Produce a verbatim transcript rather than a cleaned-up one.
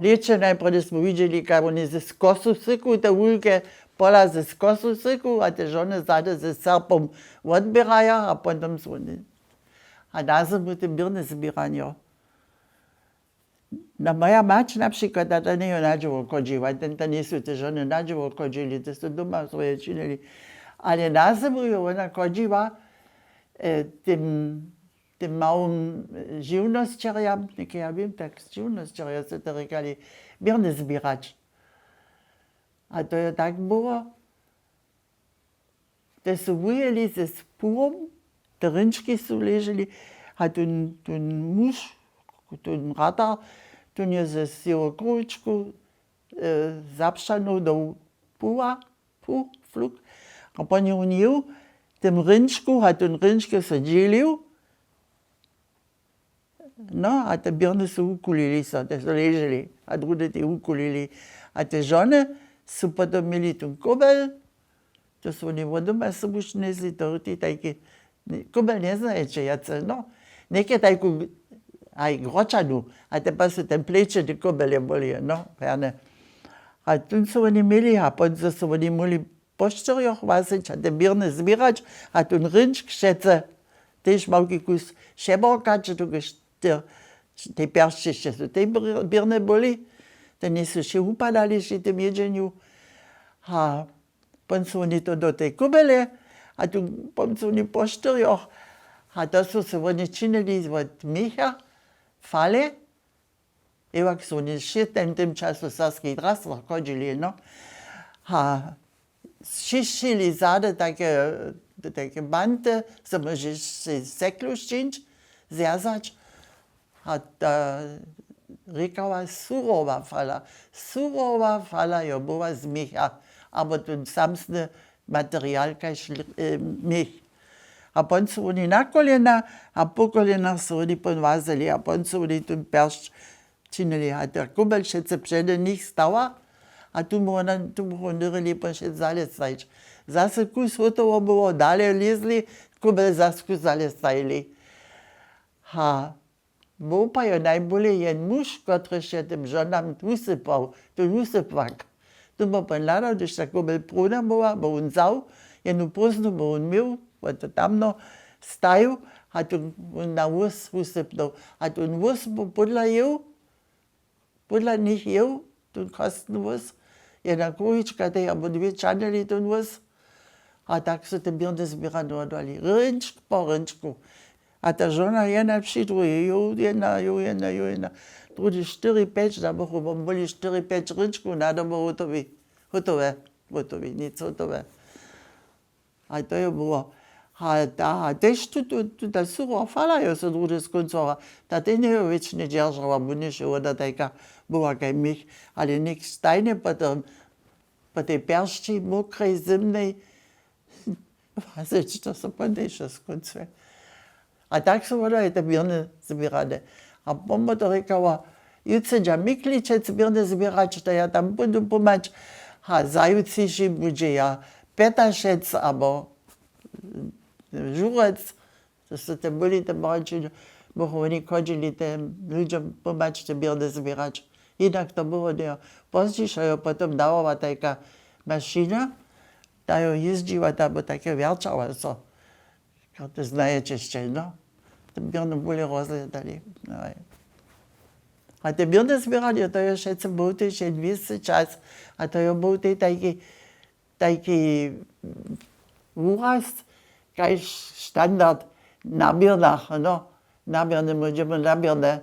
Lěće najprjedy smy widźeli, kak woni z kosu syku, te wulke pola z kosu syku a te žony zady ze serpom wotběraja a potom su woni. A na zymu te běrne zběranjo. No, moja mać na přikład, a ta njejo na dźěło chodźiła, ten to njejsu te žony na dźěło chodźili, te su doma swoje činili. Ale na zymu jo wona chodźiła, e, tym, tym małym, e, žiwnosćerjam, něke ja wěm, tak žiwnosćerja su to rěkali, běrny zběrać. A to je tak było. Te su wujěli ze spuhom, te rynčki su leželi, a tón, tón muž, tón ratar, tón je ze swěho kruhičku, e, zapšanow do puha, puh, fluk, a pon je wón jěł, tym rynčku, a tón rynčk je so dźělił. No, a te běrny su wukulili so, te su leželi, a druhdy te wukulili. A te žony su potom měli tón kóbel, to su woni wot doma sobuž njesli, to ti tajki, kóbel njeznajeće wjace, no. Něke tajku, haj, gročanu, a te pa su ten pleće, te kóbel je boli, no, wjane. A tón su woni měli, a potom su woni móhli po štyrjoch wazeć a te běrny zběrać, a tón rynčk přece tež małki kus přeborkać, dokelž te, te pjeršće su te běr-, běrne byli, te njejsu wšě wupadali při tym jědźenju. A pon su woni to do tej kóbele, a tu pon su woni po štyrjoch, a to su se woni činili wot měcha, fale, Ewak su woni wšě ten, tym času w serbskich drastwach chodźili, no. A šišćili zady tajke, tajke banty, zo móžeš sej seklu šćińć, zwjazać. A ta rěkała surowa fala. Surowa fala jo była z měcha, abo tón samsny material kaž, e, měch. A pon su woni na kolena a po kolenach su woni pon łazili a pon su woni tón pjeršć činili. A ta kóbel přece přede nich stała a tu mu wona, tu mu woni měrili pon wšě zale stajić. Zase kus hotowo było, dale lězli, kóbel zase kus zale stajili. A Był pa jo najbóle jen muž, kotryž je tym žonam wusypał, tón wusypłak. Tón bě pon hladał, hdyž ta kóbel prówna była, bě wón wzał, jenu prózdnu bě wón měł, wot to tamno stajił, a tón wón na wós wusypnył. A tón wós bě pódla jěł, pódla nich jěł, tón chróstny wós, jedna kruhička, tej abo dwě čanjeli tón wós. A tak su te běrny zběrane wotdali, rynčk po rynčku. A ta žona jedna při druhej, jow jedna, jow jedna, jow jedna. Druhdy štyri, pjeć, da bychu wón byli štyri, pjeć rynčkow na dobo hotowi, hotowe, hotowi, nic hotowe. A to je było. A ta, a tež tu, tu, tu ta surowa fala jo so druhdy skóncowa. Ta tej njejo wěčnje dźeržała, bó něž je woda tajka była kaj mich, ale něk stajnje potom po tej pjeršći, mokrej, zymnej, wazeć, to so pon tež skóncuje. A tak su wona je te běrny zběrane. A mama to rěkała, jutře dźa Mikličec běrny zběrać, to ja tam pódu pomhać. A zajutriši budźe ja Pjetašec abo Žurec, to su te byli te małčiny, bychu woni chodźili te ludźom pomhać te běrny zběrać. Jinak to było njejo. Pozdźišo jo potom dawała tajka mašina, ta jo jězdźiła, ta by tajke wjerćała so. Kako to znajeće sće, no. Te běrne bule rozhledali. No. A te běrne zběranje, to je wšetcy był tež jen wěsty čas. A to je był tej tajki, tajki wuraz, kaž standard na běrnach, no. Na běrne, móžemy na běrne.